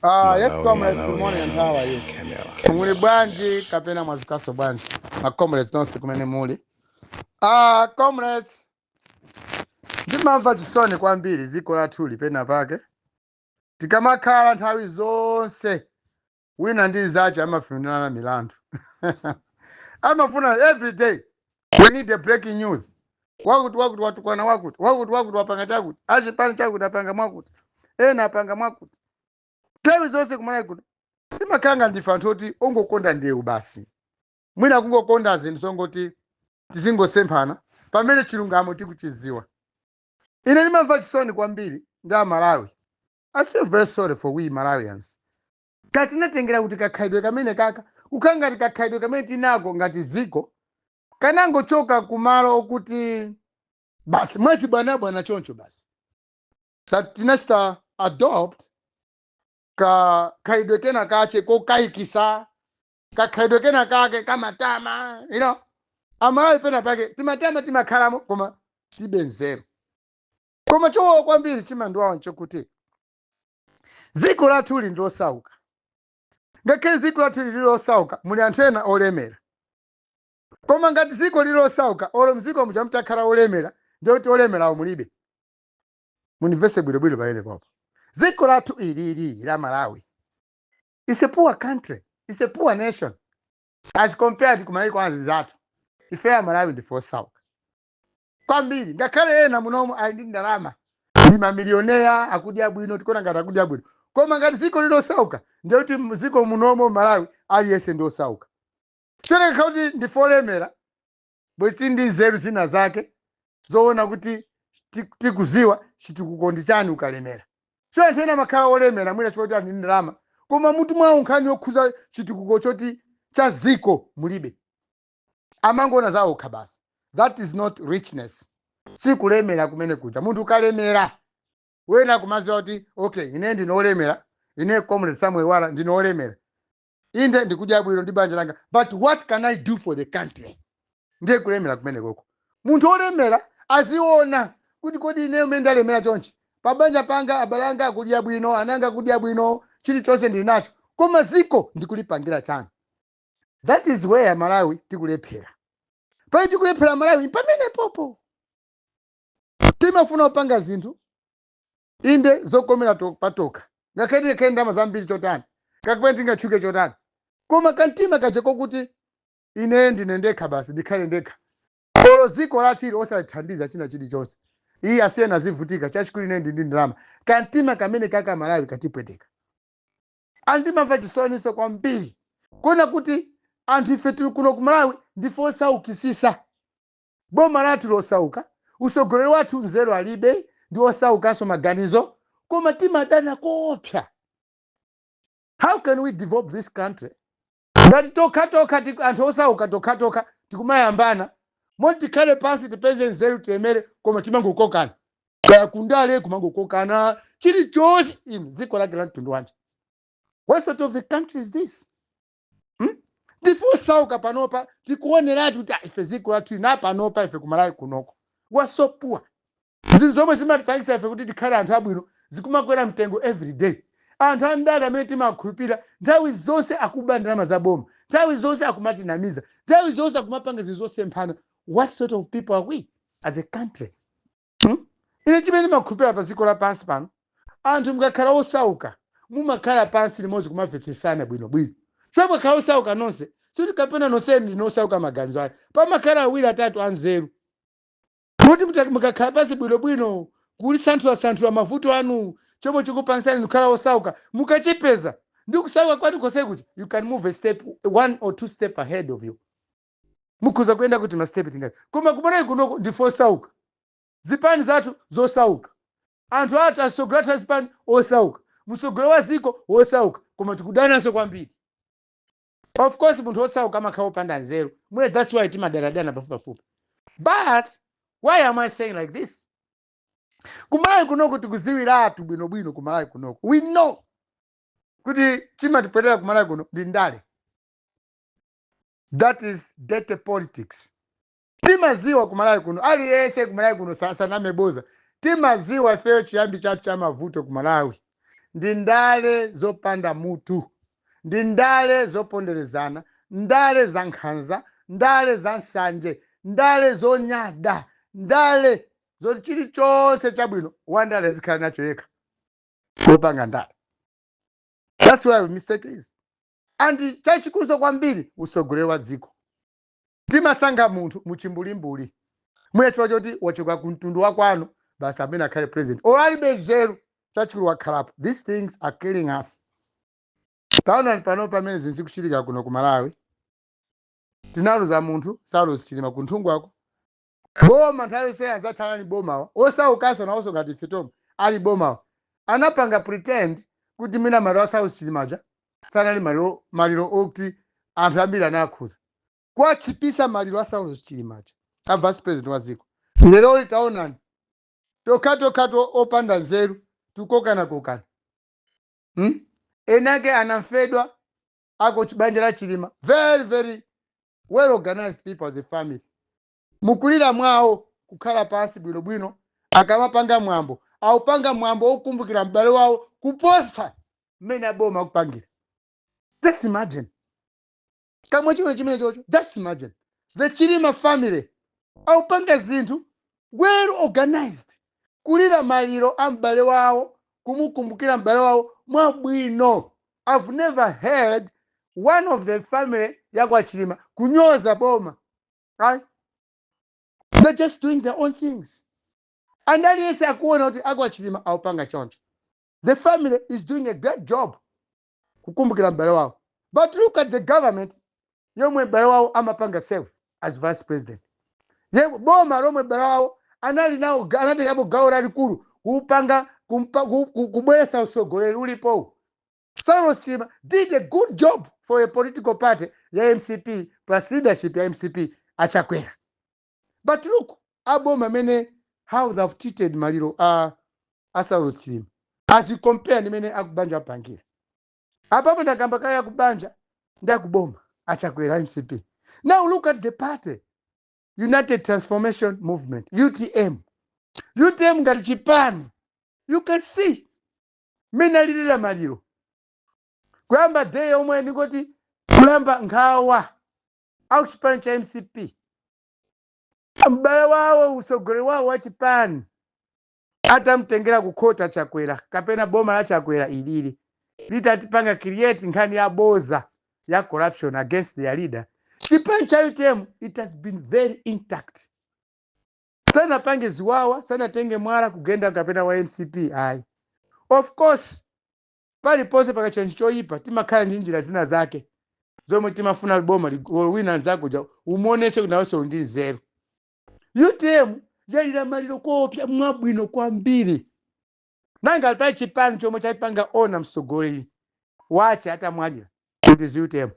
Yes, comrades, good morning and how are you? Muli bwanji kapena mwazukaso bwanji? Ma comrades nonse kumene muli. Comrades, ndimamva chisoni kwambiri dziko lathuli pena pake. Tikamakhala nthawi zonse wina ndi nzache amafunirana milandu. Amafuna every day. We need the breaking news. Wakuti wakuti watukwana wakuti, wakuti wakuti wapanga chakuti, achipani chakuti apanga mwakuti, ena apanga mwakuti. Nthawi zonse kumalawi kuno timakhala ndife anthu oti ongokonda ndewu basi, mwina kungokonda zinthu zongoti tizingosemphana pamene chilungamo tikuchiziwa. Ine ndimamva chisoni kwambiri ndi Amalawi. I feel very sorry for we Malawians. Katinatengera kuti kakhalidwe kamene kaka kukhala ngati kakhalidwe kamene tinako ngati dziko kanangochoka kumalo okuti basi mwezi bwanabwana choncho basi tinachita adopt ka khalidwe kena kache kokayikisa, kakhalidwe kena kake kamatama. Amalawi pena pake timatama timakhalamo koma tibe nzeru. Koma chowawa kwambiri chimandiwawa nchokuti dziko lathuli ndi losauka. Ngakhale dziko lathu lili losauka, muli anthu ena olemera. Koma ngati dziko lili losauka, olo mdziko muja mutakhala olemera, ndiyoti olemerawo mulibe. Mundimvese bwinobwino pamene popo. Dziko lathu ilili la Malawi is a poor country, is a poor nation as compared ku maiko anzathu. Ife ya Malawi ndife osauka kwambiri. Ngakhale ena munomu ali ndi ndalama, ndi mamilioneya, akudya bwino, tikuona ngati akudya bwino. Koma ngati dziko lilosauka, ndiyoti mdziko munomo Malawi aliyense ndi osauka. Chooneka kuti ndife olemera bwezi ndi nzeru zina zake zoona kuti tikuziwa chitukuko ndi chani ukalemera. So anthu ena amakhala olemera mwina choti ali ndi ndalama, koma mutu mwawo nkhani yokhuza chitukuko choti cha dziko mulibe, amangoona zawokha basi. That is not richness, sikulemera kumene kuja. Munthu ukalemera wena kumaziwa kuti okay, ine ndine olemera, ine Comrade Samuel Wala ndine olemera, inde ndikudya bwino ndi banja langa, but what can I do for the country? Ndiye kulemera kumene koko. Munthu olemera aziona kuti kodi ine umene ndalemera chonchi, pabanja panga abale anga akudya bwino, ananga akudya bwino, chilichonse ndili nacho, koma ziko ndikulipangira chani? That is where Malawi tikulephera. Pali tikulephera Malawi pamene popo timafuna kupanga zinthu inde zokomera patoka, ngakhale tingakhale ndalama zambiri chotani, kakupena tingatchuke chotani, koma kantima kache kokuti ine ndine ndekha basi, ndikhale ndekha, olo dziko lathili osalithandiza china chilichonse, iye asiyena azivutika, chachikulu ine ndi ndalama. Kantima kamene kaka Malawi katipweteka. Andimamva chisoniso kwambiri kuona kuti anthu ife tili kuno ku Malawi ndife osaukisisa. Boma lathu losauka, usogoleri wathu nzeru alibe, ndi osaukanso maganizo, koma timadana koopsa. How can we develop this country ngati tokhatokha anthu osauka tokhatokha tikumayambana? Moti tikhale pansi tipeze nzeru tilemere, koma timangokokana, kaya kundale kumangokokana, chilichonse. Inu, dziko lake la mtundu wanji? What sort of a country is this, Ndife osauka panopa, tikuoneratu kuti ah, ife dziko lathu ina panopa ife kumalawi kunoko we so poor. Zinthu zomwe zimatipangisa ife kuti tikhale anthu abwino zikumakwera mtengo every day. Anthu andale amene timakhulupirira nthawi zonse akuba ndalama za boma, nthawi zonse akumatinamiza, nthawi zonse akumapanga zinthu zosemphana. What sort of people are we as a country, Ine chimene ndimakhulupirira pa dziko lapansi pano, anthu mukakhala osauka mumakhala pansi limodzi kumamvetsesana bwinobwino. So mukakhala osauka nonse, sikuti kapena nonsenu ndinu osauka maganizo ayi, pamakhala awiri atatu anzeru kuti mukakhala pansi bwinobwino kulisanthulasanthula mavuto anu, chomwe chikupangisani kukhala osauka, mukachipeza ndi kusauka kwanu konse kuti you can move a step, one or two step ahead of you, mukhoza kuyenda kuti ma step tingati. Koma kumalawi kunoko ndife osauka, zipani zathu zosauka, anthu athu atsogoleri athu azipani osauka, mtsogoleri wa ziko wosauka, koma tikudananso kwambiri. Of course munthu osauka amakhala opanda nzeru mwina, that's why timadanadana pafupipafupi. But why am I saying like this? Kumalawi kunoko tikuziwiratu bwinobwino. Kumalawi kunoko we know kuti chimatipwetera kumalawi kuno ndi ndale, that is dirty politics. Timaziwa kumalawi kuno, aliyense kumalawi kuno sanameboza, timaziwa ifeyo chiyambi chathu cha mavuto kumalawi. Ndi ndale zopanda mutu, ndi ndale zoponderezana, ndale za nkhanza, ndale za nsanje, ndale zonyada, ndale zoti chilichonse chabwino wandale zikhala nacho yekha wopanga ndale. That's where mistake is. And chachikulu kwambiri, usogoleri wa dziko, timasankha munthu muchimbulimbuli mwina chifukwa choti wachoka ku mtundu wa kwanu, basi, amene akhale president, or alibe nzeru, chachikulu wakhalapo. These things are killing us. Taona pano pamene zinthu zikuchitika kuno ku Malawi. Tinaluza munthu, Saulos Chilima, kunthungwako. Boma nthawi yonse azathalani bomawa osaukanso nawonso ngati ife tomwe ali bomawa anapanga pretend kuti mwina maliro a Saulos Chilimaja sanali maliro, maliro okuti anthu ambiri anakhuza kwachipisa maliro a Saulos Chilimaja, a vice president wa dziko. Lero taonani, tokhatokhato opanda nzeru tikokana-kokana, Enake anamfedwa ako chibanja la Chilima, very very well organized people as a family. Mukulira mwawo kukhala pansi bwinobwino, akamapanga mwambo awupanga mwambo okumbukira m'bale wawo kuposa mmene aboma akupangira. Just imagine kamwe chimene chimene chocho. Just imagine the Chilima family awupanga zinthu well organized, kulira maliro a m'bale wawo, kumukumbukira m'bale wawo mwabwino. I've never heard one of the family yakwa Chilima kunyoza boma, right? They're just doing their own things, and aliyense akuona kuti akwa Chilima awupanga choncho. The family is doing a great job kukumbukira m'bale wawo. But look at the government yomwe m'bale wawo amapanga serve as vice president, ye boma lomwe m'bale wawo anali nawo, anatengapo gawo lalikulu kupanga kubweretsa usogoleri ulipowu. Saulos Chilima did a good job for a political party ya MCP plus leadership ya MCP, Achakwera. But look aboma amene, how they've treated maliro a Saulos Chilima as you compare ndimene akubanja apangira. Apapo ndakamba kaya akubanja ndi akuboma, Achakwera, MCP. Now look at the party, United Transformation Movement, UTM. UTM ngati chipani, you can see mmene alilira maliro kuyamba day yomwe ndingoti kuyamba nkhawa au chipani cha MCP, m'bale wawo, usogoleri wawo wa chipani atamtengera kukhota Chakwera, kapena boma la Chakwera ilili litatipanga create nkhani ya boza ya corruption against their leader, chipani cha UTM, it has been very intact. Sanapange ziwawa, sanatenge mwala kugenda kapena wa MCP, ayi. Of course, paliponse pakachanji choyipa timakhala ndi njira zina zake zomwe timafuna boma wina nzakuja umuonese kuti nawonso uli ndi nzeru. UTM yalira maliro koopsa mwabwino kwambiri. Nanga pali chipani chomwe chapanga ona mtsogoleri wache atamwalira kuti zi UTM?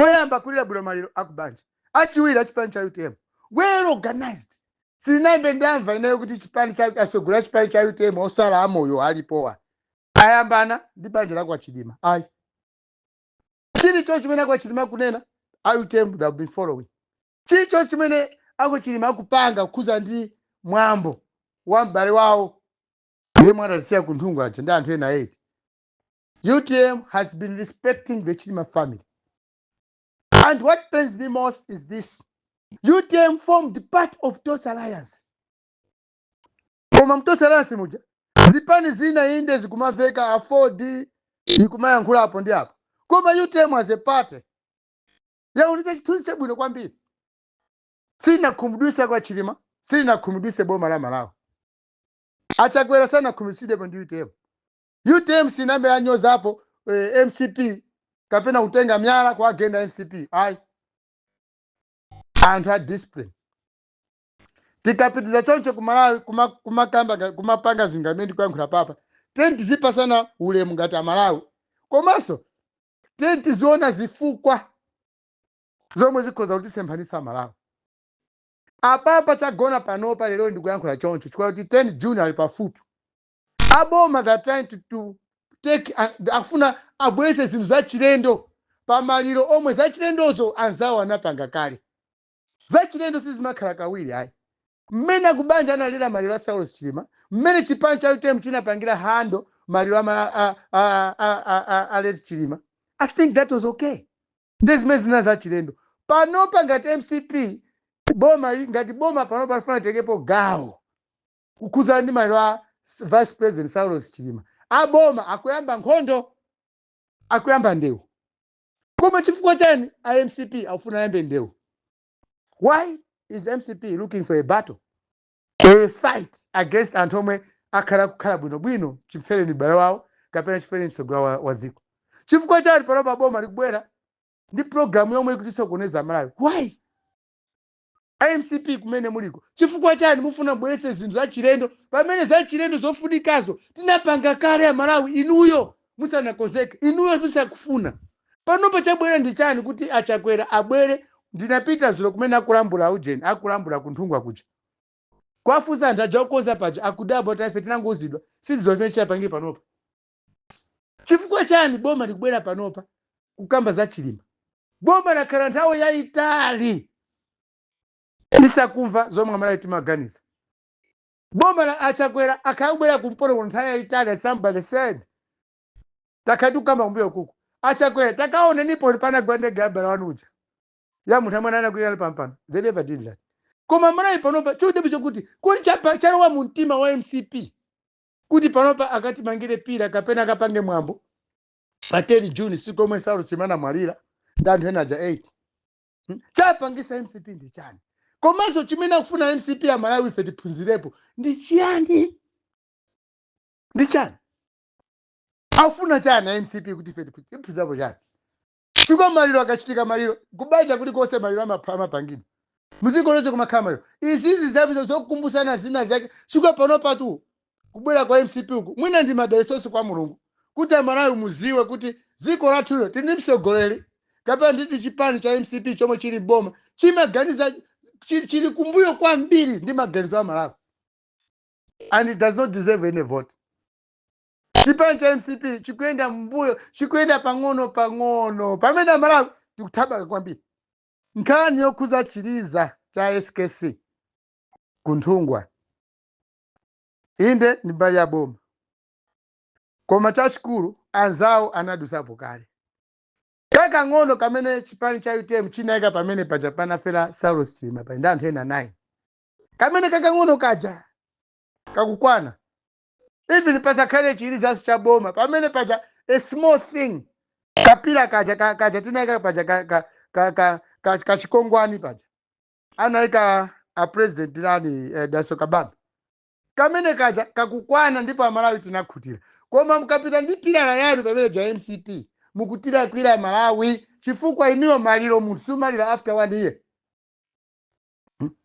Oyamba kulira bwino maliro akubanja, achiwiri achipani cha UTM, well organized. Silinayimbe ndamva ineyo kuti chipani cha atsogoleri a chipani cha UTM osala amoyo alipowa ayambana ndi banja lako Achilima, ayi. Chilichonse chimene ako Achilima kunena, a UTM, they have been following. Chilichonse chimene ako Chilima akupanga kukhuza ndi mwambo wa m'bale wawo yemwe adatisiya kunthungu aja ndi anthu ena 8, UTM has been respecting the Chilima family. And what pains me most is this: UTM formed part of Tonse Alliance, koma mTonse Alliance muja zipani zina inde zikumaveka, AFORD ikumayankhulapo ndi apo, koma UTM as a party yaonetsa chithunzi chabwino kwambiri. Sinakhumudwise kwa Chilima, sinakhumudwise boma la Malawi. Achakwera sanakhumudwisidepo ndi UTM. UTM sinambe yanyozapo MCP kapena kutenga myala kwa agenda MCP, ayi. Anthu a discipline. Tikapitiza choncho kumalawi kumakamba kumapanga zinthu amene ndikuyankhula papa, tiyeni tizipasana ulemu ngati Amalawi, komanso tiyeni tiziona zifukwa zomwe zikhoza kutisemphanitsa Amalawi. Apapa chagona panopa lero ndikuyankhula choncho chifukwa kuti 10 June ali pafupi. Aboma, they are trying to take, akufuna abweretse zinthu zachilendo pamaliro omwe zachilendozo anzawo anapanga kale. Zachilendo sizimakhala kawiri, ayi. Mmene akubanja analira maliro a Saulos Chilima, mmene chipani cha UTM chinapangira handle Maliro ama a late Chilima, I think that was okay. Ndi zimene zina za chilendo panopa. Ngati MCP boma ngati boma panopa lifuna litekepo gawo kukhudzana ndi maliro a Vice President Saulos Chilima, aboma akuyamba nkhondo, akuyamba ndewu. Koma chifukwa chani a MCP akufuna ayambe ndewu? Why is MCP looking for a battle, a fight against anthu omwe akhala kukhala bwinobwino chimfereni m'bale wawo kapena chimfereni mtsogoleri wa dziko? Chifukwa chani panopa boma likubwera ndi programu yomwe ikutisokoneza Malawi? Why, MCP kumene muliko, chifukwa chani mufuna mubwerese zinthu zachilendo pamene zachilendo zofunikazo tinapanga kale ya Malawi inuyo musanakonzeke, inuyo musakufuna? Panopa chabwera ndi chani kuti Achakwera abwere? Ndinapita zulo kumene akulambula ujeni, akulambula kunthungwa kuja, kwafunsa anthu aja okonza paja, akudabwa kuti ife tinangozidwa, sidziwa chimene chapange panopa. Chifukwa chani boma likubwera panopa kukamba za Chilima? Boma lakhala nthawi yayitali lisakumva zomwe Amalawi timaganiza. Boma la Achakwera akhala kubwera kumpoto kuno nthawi yayitali. As somebody said, takhala tikukamba kumbuyo kuku, Achakwera takaone nipo panagwa ndege ya m'bale wanu uja ya munthu amene anakwira ali pampano. They never did that. Koma Malawi panopa chodabwitsa chokuti kuli chapa chalowa mu mtima wa MCP kuti panopa akatimangire pillar kapena akapange mwambo pa 10 June, siku omwe Saulos Chilima anamwalira ndi anthu ena aja 8. Chapangisa MCP ndi chani? Komanso chimene akufuna MCP ya Malawi ife tiphunzirepo ndi chiyani? Ndi chani akufuna chani MCP kuti ife tiphunzirepo chani? Chifukwa maliro akachitika, maliro kubanja kulikonse, maliro amapangidwa mdziko lonse, kumakhala maliro. Izizi zabwino zokumbusana zina zake. Chifukwa pano patu kubwera kwa MCP uku mwina ndi madalitso kwa Mulungu kuti Amalawi muziwe kuti dziko lathulo tili ndi mtsogoleri kapena nditi chipani cha MCP chomwe chili boma chimaganiza chili kumbuyo kwambiri ndi maganizo a Malawi, and it does not deserve any vote. Chipani cha MCP chikuyenda mbuyo, chikuyenda pang'ono pang'ono, pamene Amalawi tikuthabaka kwambiri. Nkhani yokhuza chiliza cha SKC kunthungwa, inde ndi mbali ya boma, koma chachikulu anzawo anadusapo kale. Kakang'ono kamene chipani cha UTM chinayika pamene paja panafera Saulos Chilima pa ndi anthu ena 9, kamene kakang'ono kaja kakukwana even pasakhale chilizaso cha boma pamene paja. A small thing, ka pillar kaja kaja tinayika paja kachikongwani paja anayika a President nani, Daso Kabambe, kamene kaja kakukwana ndipo Amalawi tinakhutira. Koma mukapita ndi pillar yanu pamene ja MCP, mukutirakwira Malawi, chifukwa inuyo maliro munthu sumalira after one year.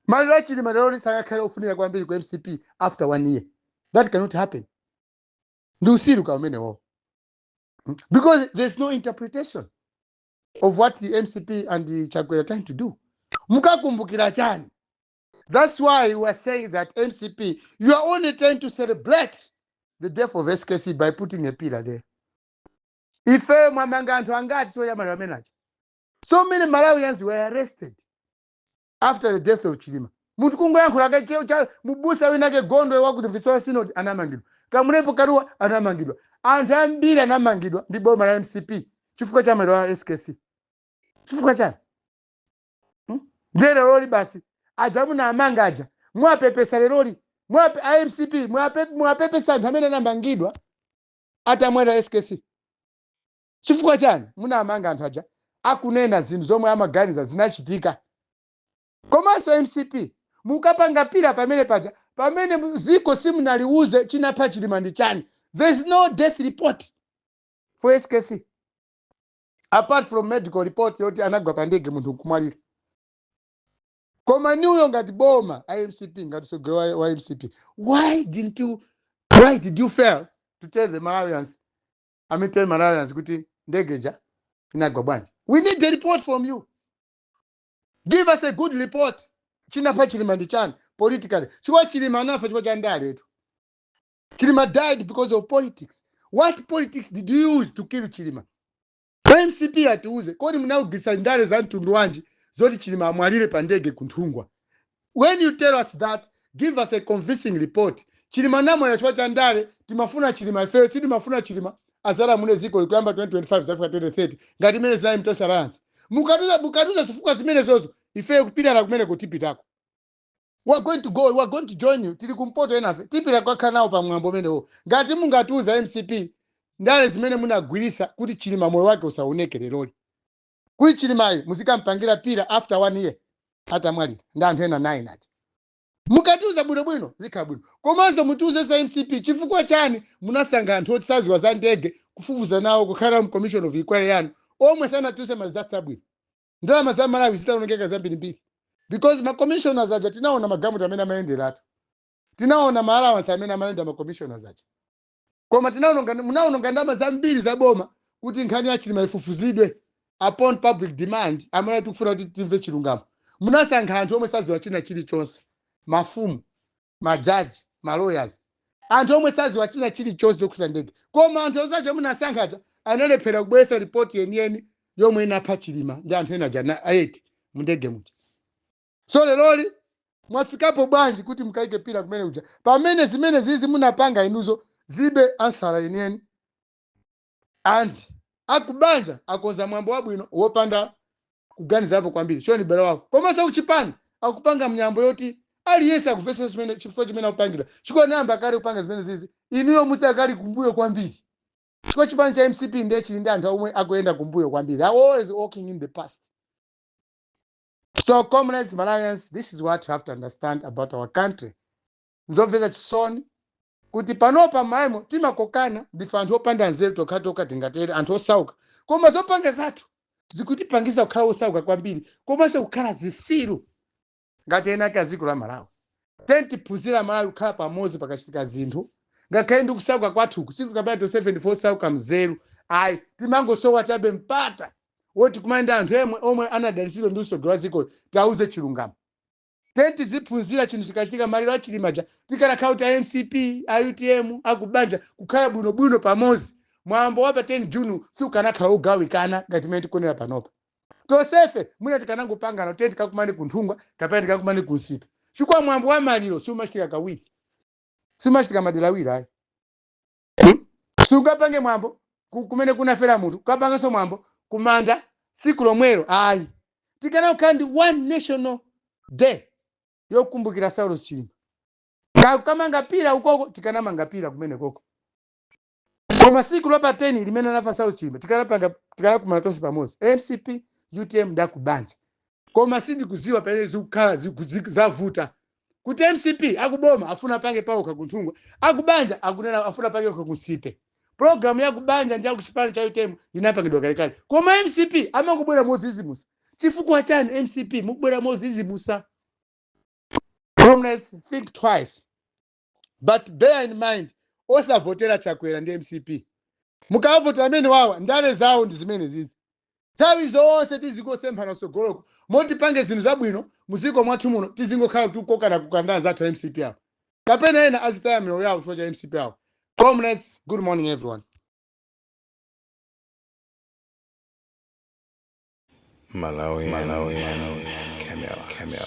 Maliro aChilima lero sakakhale ofunika kwambiri ku MCP after one year. That cannot happen. Ndi usiru ka umenewo, because there's no interpretation of what the MCP and the Chakwera trying to do. Mukakumbukira chani? That's why we are saying that MCP, you are only trying to celebrate the death of SKC by putting a pillar there. Ife mwamanga anthu angati soyamala amenacho? So many Malawians were arrested after the death of Chilima. Munthu kungoyankhula mubusa winake Gondwe wakuti Visola Synod anamangidwa, Kamulepo Karuwa anamangidwa, anthu ambiri anamangidwa ndi boma la MCP chifukwa cha maliro a SKC. Chifukwa chani? Ndiye leroli basi aja munamanga aja mwapepesa leroli? Mwape a MCP mwapepesa anthu amene anamangidwa atamwalira SKC? Chifukwa chani munamanga anthu aja akunena zinthu zomwe amaganiza zinachitika? Komanso MCP, mukapanga pillar pamene paja pamene ziko simunaliuze chinapha Chilima ndi chani. There is no death report for SKC apart from medical report yoti anagwa pa ndege munthu nkumwalira. Koma niuyo ngati boma iMCP, ngati mtsogoleri wa MCP, why did you fail to tell the Malawians, I mean, tell Malawians kuti ndege ija inagwa bwanji? We need the report from you. Give us a good report. Chinapha Chilima ndi chani politically? Chifukwa Chilima anafa chifukwa cha ndale. Chilima died because of politics. What politics did you use to kill Chilima? MCP atiuze, kodi munaugisa ndale za mtundu wanji zoti Chilima amwalire pa ndege kunthungwa? When you tell us that, give us a convincing report. Chilima anamwalira chifukwa cha ndale. Timafuna Chilima ifeyo, sitimafuna Chilima azalamule dziko likuyamba 2025 zafika 2030 ngati imene zinali m'Tonse Alliance. Mukatiuza zifukwa zimene zozo, ifeyo kupitana kumene kutipitako, we are going to go, we are going to join you. Tili kumpoto enafe, tipita kukakhala nawo pamwambo umenewo ngati mungatiuza MCP ndale zimene munagwirisa kuti Chilima moyo wake usaoneke leroli, kuti Chilimayo muzikampangira pillar after one year atamwalira ndi anthu ena 9 aja. Mukatiuza bwinobwino zikhala bwino. Komanso mutiuze za MCP, chifukwa chani munasankha anthu oti saziwa za ndege kufufuza nawo, kukhala mu commission of inquiry yanu, omwe sanatiuze ma results abwino, ndalama za Malawi zitaonongeka zambirimbiri? Because ma commissioners aja, tinaona magalimoto amene amayenderatu, tinaona ma allowance amene amayenda ma commissioners aja, koma tinaononga, munaononga ndalama zambiri za boma kuti nkhani ya Chilima ifufuzidwe upon public demand amene tikufuna kuti timve chilungamo. Munasankha anthu omwe saziwa china chilichonse, mafumu, majaji, ma lawyers, anthu omwe saziwa china chilichonse chokhudza ndege. Koma anthu osacha munasankhaja analephera kubweretsa ripoti yeniyeni yomwe inapha Chilima ndi anthu ena aja na 8 mu ndege muja. So leroli mwafikapo bwanji kuti mukaike pillar kumene kuja, pamene zimene zizi munapanga inuzo zibe answer yeniyeni? And akubanja akonza mwambo wabwino wopanda kuganizapo kwambiri choni bale wako, komanso kuchipani akupanga mnyambo yoti aliyense akuvesa chimene chifukwa chimene akupangira. Chikuwa nayamba kale kupanga zimene zizi, inuyo mutakali kumbuyo kwambiri, chifukwa chipani cha MCP ndiye chili ndi anthu omwe akuyenda kumbuyo kwambiri. They are always walking in the past. So comrades, Malawians, this is what you have to understand about our country. Nzomvetsa chisoni kuti panopa maimo timakokana, ndife anthu opanda nzeru tokhatokha, tingatere anthu osauka, koma zopanga zathu zikutipangisa kukhala osauka kwambiri komanso kukhala zisilu ngati ena ake aziko la Malawi. Tiphunzira Malawi kukhala pamodzi pakachitika zinthu, ngakhale ndi kusauka kwathuku. Sitikapita tonsefe ndife osauka mzeru, ayi, timangosowa chabe mpata woti kumayenda anthu emwe omwe anadalitsidwa ndi usogolo wa dziko, tauze chilungamo. Tiziphunzira chinthu chikachitika, maliro achilimaja, tikanakhala kuti a MCP, a UTM, akubanja kukhala bwinobwino pamodzi, mwambo wa pa 10 June siukanakhala ugawikana ngati imene tikunena panopa. Tonsefe mwina tikanangopangana kuti tikakumane kunthungwa kapena tikakumane kunsipa, chifukwa mwambo wa maliro siumachitika kawiri, siumachitika madera awiri, ayi. Sungapange mwambo kumene kunafera munthu, kapangenso mwambo kumanda tsiku lomwelo, ayi. Tikanakhala ndi one national day yokumbukira Saulos Chilima, kamanga pillar ukoko, tikanamanga pillar kumene koko. Koma tsiku lopa 10 limene anafa Saulos Chilima, tikanapanga, tikanakumana tonse pamodzi, MCP, UTM ndakubanja. Koma sindikuziwa pamene zikukhala zavuta kuti MCP akuboma afuna pange paokha kunthungwa, akubanja akunena afuna pange okha kunsipe. Program yakubanja ndi yakuchipani cha UTM inapangidwa kalekale, koma MCP amangobwera mozizimusa. Chifukwa chani MCP mukubwera mozizimusa? Comrades, think twice, but bear in mind, osavotera Chakwera ndi MCP. Mukavotera amene wawa, ndale zawo ndi zimene zizi nthawi zonse, tizikosemphana tsogoloko. Motipange zinthu zabwino muziko mwathu muno, tizingokhala tikukokana kukandana zathu MCP awo, kapena ena azitaya miyoyo yawo chifukwa cha MCP awo. Comrades, good morning everyone. Malawi, Malawi, Camera, Camera.